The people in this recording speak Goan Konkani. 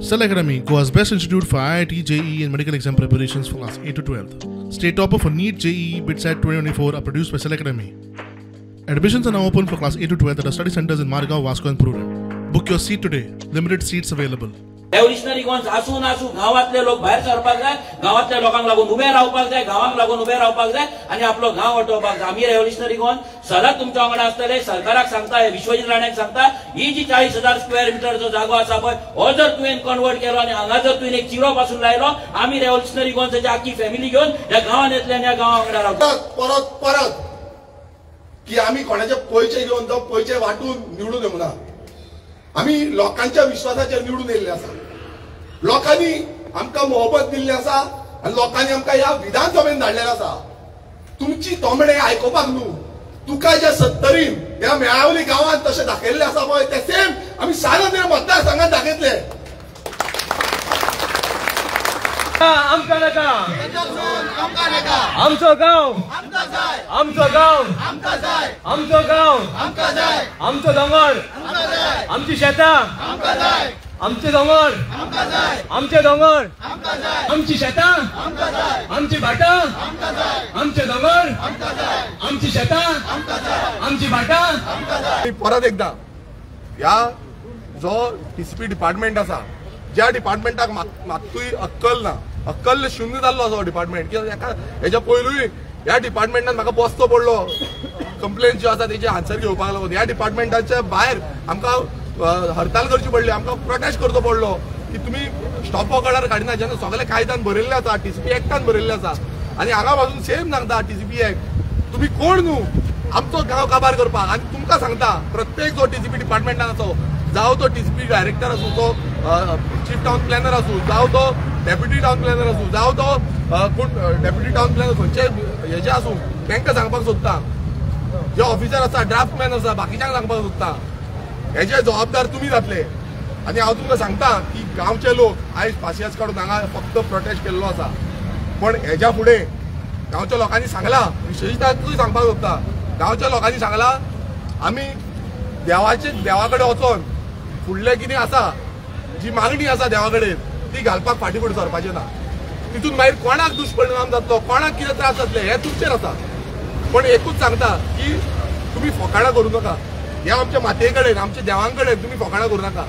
Cell Academy, Goa's best institute for IIT, JEE and medical exam preparations for class 8 to 12. State topper for NEET, JEE, BITSAT 2024 are produced by Cell Academy. Admissions are now open for class 8 to 12 at our study centers in Margao, Vasco and Purulem. Book your seat today. Limited seats available. Revolutionary Goans आसूं नासूं गांवांतले लोक भायर सरपाक जाय, गांवांतल्या लोकांक लागून उबे रावपाक जाय, गांवांक लागून उबे रावपाक जाय आनी आपलो गांव वाटोवपाक जाय. आमी रेव्होल्युशनरी गोवन सदांच तुमच्या वांगडा आसतले. सरकाराक सांगता, विश्वजीत राण्याक सांगता, ही जी 40,000 स्क्वेअर मिटरचो जागो आसा पळय, हो जर तुवें कन्वर्ट केलो आनी हांगा जर तुवें एक चिरो पासून लायलो, आमी रेव्होल्युशनरी गोवन्साची आख्खी फॅमिली घेवन ह्या गांवांत येतले आनी ह्या गांवा वांगडा रावतले. परत परत की आमी कोणाचे पयशे घेवन जावं पयशे वांटून निवडून येवना, आमी लोकांच्या विश्वासाचेर निवडून येयल्ले आसा. लोकांनी आमकां मोहब्बत दिल्ली आसा आनी लोकांनी आमकां ह्या विधानसभेन धाडलेले आसा. तुमची तोमणे आयकुपाक न्हू, तुका जे सत्तरीन ह्या मेळावली गांवांत तशें दाखयल्लें आसा पळय, ते सेम आमी सारंद्रे मतदारसंघात दाखयतले. आमकां नाका, आमचो गांव, आमचो गांव, आमचो गांव, आमचो दोंगर, आमची शेतां, आमचे दोंगर, आमचे दोंगर, आमची शेतां, आमची भाटां, आमचे दोंगर, आमची शेतां, आमची भाटां. परत एकदा ह्या जो टीसीपी डिपार्टमेंट आसा, ज्या डिपार्टमेंटाक मात्तूय अक्कल ना, अक्कल शून्य जाल्लो आसा हो डिपार्टमेंट. कित्याक हेच्या पयलूय ह्या डिपार्टमेंटान म्हाका बसचो पडलो, कंप्लेन ज्यो आसा तेजे आन्सर घेवपाक लागून. ह्या डिपार्टमेंटाच्या भायर आमकां हरताल करची पडली, आमकां प्रोटेस्ट करचो पडलो की तुमी स्टॉप ऑर्डर काडिना, जेन्ना सगळे कायद्यान बरयल्लें आसा, टीसीपी एक्टान बरयल्लें आसा आनी हांगा पासून सेम सांगता टीसीपी एक्ट, तुमी कोण न्हू आमचो गांव काबार करपाक. आनी तुमकां सांगता, प्रत्येक जो टीसीपी डिपार्टमेंटान आसा, जावं तो टीसीपी डायरेक्टर आसूं, तो चीफ टावन प्लॅनर आसूं, जावं तो डेप्युटी टावन प्लॅनर आसूं, जावं तो कोण डेप्युटी टावन प्लॅनर खंयचे हेजे आसूं, तांकां सांगपाक सोदता, जे ऑफिसर आसा, ड्राफ्टमॅन आसा, बाकीच्यांक सांगपाक सोदता, हेजे जबाबदार तुमी जातले. आनी हांव तुमकां सांगता की गांवचे लोक आयज पासियेंस काडून हांगा फक्त प्रोटेस्ट केल्लो आसा, पण हेज्या फुडें गांवच्या लोकांनी सांगलां, विशेशताकूय सांगपाक सोदता, गांवच्या लोकांनी सांगलां आमी देवाचे देवा कडेन वचोन फुडलें कितें आसा, जी मागणी आसा देवा कडेन, ती घालपाक फाटीं फुडें सरपाचें ना. तितून मागीर कोणाक दुश्परिणाम जातलो, कोणाक कितें त्रास जातले हें तुमचेर आसा. पण एकूच सांगता की तुमी फोकाणां करूं नाका, ह्या आमच्या मातये कडेन, आमच्या देवां कडेन तुमी फोकाणां करूं नाका.